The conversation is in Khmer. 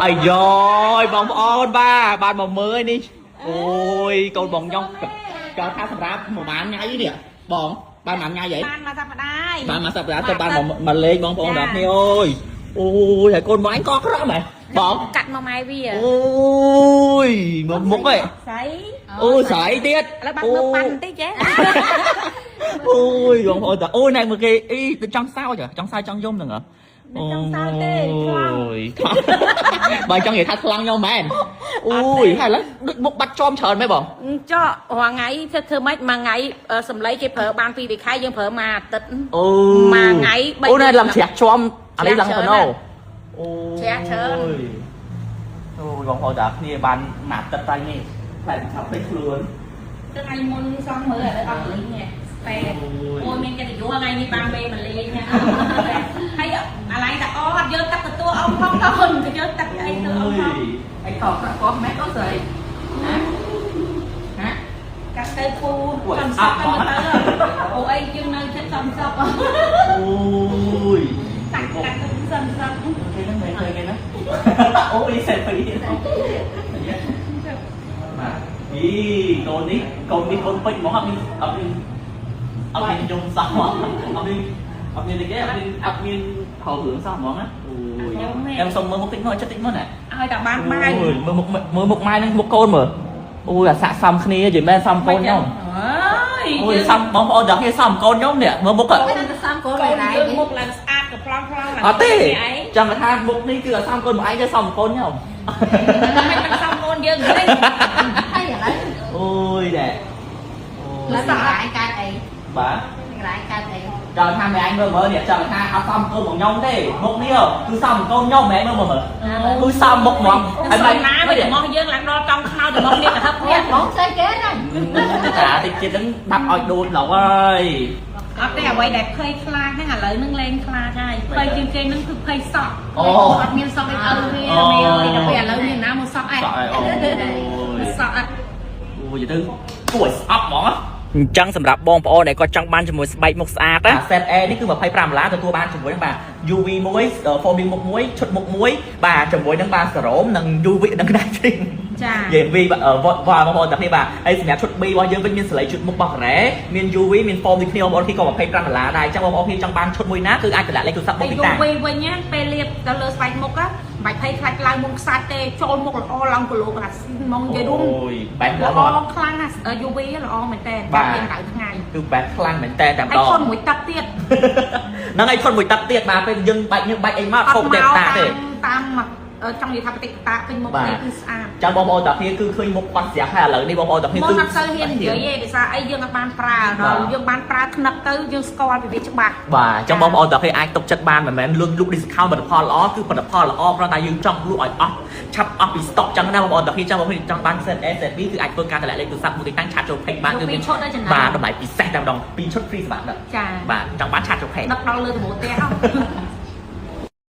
អាយ៉យបងប្អូនបាទបានមកមើលនេះអូយកូនបងខ្ញុំចង់ថាសម្រាប់ប្រហែលថ្ងៃនេះបងបានប្រហែលថ្ងៃហី បានមកសប្តាហ៍ បានមកសប្តាហ៍ទៅបានមកលេងបងប្អូនដល់គ្នាអូយអូយហើយកូនបងអញកក្រក់មែនបង កាត់មកម៉ែវា អូយមកមុខហ៎ ស្អី អូយស្អីទៀត ឥឡូវបានមើលប៉ាន់បន្តិចចេះ អូយបងប្អូនតាអូយណែមើលគេអីទៅចង់សើចចង់សើចចង់យំហ្នឹងហ៎ មិនចង់សើចទេខ្លាំង អូយបើចង់និយាយថាខ្លាំងខ្ញុំមែនអូយហើយឥឡូវដូចមុខបាត់ចំច្រើនមែនបង ចករាល់ថ្ងៃធ្វើម៉េចមួយថ្ងៃសំឡីគេប្រើបានពីរខែយើងប្រើមួយអាទិត្យ អូ មួយថ្ងៃបី អូណែឡើងជ្រះជាំអានេះឡើង ជ្រះ ទៅណូអូ ជ្រះច្រើន អូយបងប្អូនតាគ្នាបានមួយអាទិត្យតែនេះផ្លែឆាប់ពេកខ្លួន ថ្ងៃមុនសងមើលឥឡូវអត់លីងស្ពេអូយមានកិត្តិយសថ្ងៃនេះបានពេលមកលេងហើយអាឡៃតាអត់យកទឹកទទួលអ៊ំផងកូនទៅយកទឹកអីទៅអ៊ំផង អីកក្រក់កោះម៉ែកូនស្រីណាណា កាត់ទៅគូសំសក់ទៅទៅអូអីយើងនៅចិត្តសំសក់ អូយ កាត់កាត់ទៅសំសក់ គេហ្នឹងមែនទេគេហ្នឹងអូយសេហ្វីបាទអីកូននេះកូននេះកូនពេជ្រហ្មងអត់មានអត់មានអត់មានយំសោះហ្មងអត់មានអត់មានអីគេអត់មានអត់មានហៅរឿងសោះហ្មងណាអូយអែមសុំមើលមុខតិចមកចិត្តតិចមកណា ឲ្យតែបានបាយ អូយមើលមុខមើលមុខម៉ែនឹងមុខកូនមើលអូយអាសាក់សំគ្នានិយាយមែនសំកូនខ្ញុំ អើយ អូយសំបងប្អូនដល់គ្នាសំកូនខ្ញុំនេះមើលមុខ កូនសំកូនឯងយើងមុខឡើងស្អាតកំប្លង់ប្លង់ អត់ទេចង់ថាមុខនេះគឺអត់សំកូនមកឯងទេសំកូនខ្ញុំ មិនមិនសំកូនយើងទេ ហើយឥឡូវ អូយដែរ ឡើងកន្លែងកើតអី បាទ កន្លែងកើតអី ចង់ថាម៉ែឯងមើលមើលនេះចង់ថាអត់សំកូនរបស់ខ្ញុំទេមុខនេះគឺសំកូនខ្ញុំម៉ែមើលមើលគឺសំមុខហ្មង ហើយមិនណាមិនរបស់យើងឡើងដល់ចង់ខ្នោចរបស់នេះកហឹបនេះ បងស្អីគេហ្នឹង តាតិចទៀតហ្នឹងដាប់ឲ្យដូនឡងហើយ អត់ទេអ្វីដែលភ័យខ្លាចហ្នឹងឥឡូវហ្នឹងលែងខ្លាចហើយភ័យជាងគេហ្នឹងគឺភ័យសក់ អូ អត់មានសក់អីឪវាមេអើយដល់ពេលឥឡូវមានណាមកសក់អី សក់អីអូយ សក់អត់ អូយទៅគួរឲ្យស្អប់ហ្មងអញ្ចឹងសម្រាប់បងប្អូនដែលគាត់ចង់បានជាមួយស្បែកមុខស្អាតណា set A នេះគឺ25ដុល្លារទទួលបានជាមួយនឹងបាទ UV មួយ foaming មុខមួយឈុតមុខមួយបាទជាមួយនឹងបាទសេរ៉ូមនិង UV និងក្តារជ្រីង ចា និយាយវីវ៉ាបងប្អូនទាំងគ្នាបាទហើយសម្រាប់ឈុត B របស់យើងវិញមានសលៃឈុតមុខរបស់កូរ៉េមាន UV មាន foam ដូចគ្នាបងប្អូនគ្នាក៏25ដុល្លារដែរអញ្ចឹងបងប្អូនគ្នាចង់បានឈុតមួយណាគឺអាចតម្លាក់លេខទូរស័ព្ទបង ពេល ទីតា យូវិញវិញណាពេលលាបទៅលើស្បែកមុខណាមិនបាច់ភ័យខ្លាចឡើងមុខខ្សាច់ទេចូលមុខល្អឡើងគីឡូកន្លះហ្មងនិយាយរួម អូយបែប ល្អ ល្អ ខ្លាំងណាស់ UV ល្អមែនតើការពារកម្ដៅថ្ងៃ គឺបែបខ្លាំងមែនតើតែម្ដង ហើយធន់មួយទឹកទៀត ហ្នឹងហើយធន់មួយទឹកទៀតបាទពេលយើងបាច់យើងបាច់អីមក អត់ ខុសតែ មក តាទេ តាមចង់និយាយថាបតិកតាពេញមុខនេះគឺស្អាត ចាំបងប្អូនតាគ្នាគឺឃើញមុខគាត់ស្រាប់ហើយឥឡូវនេះបងប្អូនតាគ្នា មុន គឺ អត់សូវហ៊ាននិយាយទេដោយសារអីយើងអត់បានប្រើដល់យើងបានប្រើថ្នឹកទៅយើងស្គាល់ពីវាច្បាស់ បាទចាំបងប្អូនតាគ្នាអាចទុកចិត្តបានមិនមែនលុនលក់ discount ផលិតផលល្អគឺផលិតផលល្អគ្រាន់តែយើងចង់លក់ឲ្យអស់ឆាប់អស់ពី stock ចឹងណាបងប្អូនតាគ្នាចាំបងប្អូនចង់បាន set A set B គឺអាចធ្វើការតម្លាក់លេខទូរស័ព្ទមួយទីតាំងឆាតចូល page បានគឺមាន ឈុតដល់ចំណេញ បាទតម្លៃពិសេសតែម្ដងពីរឈុត free សម្រាប់ដល់ ចា បាទចង់បានឆាតចូល page ដឹកដល់លើដំបូលផ្ទះហ៎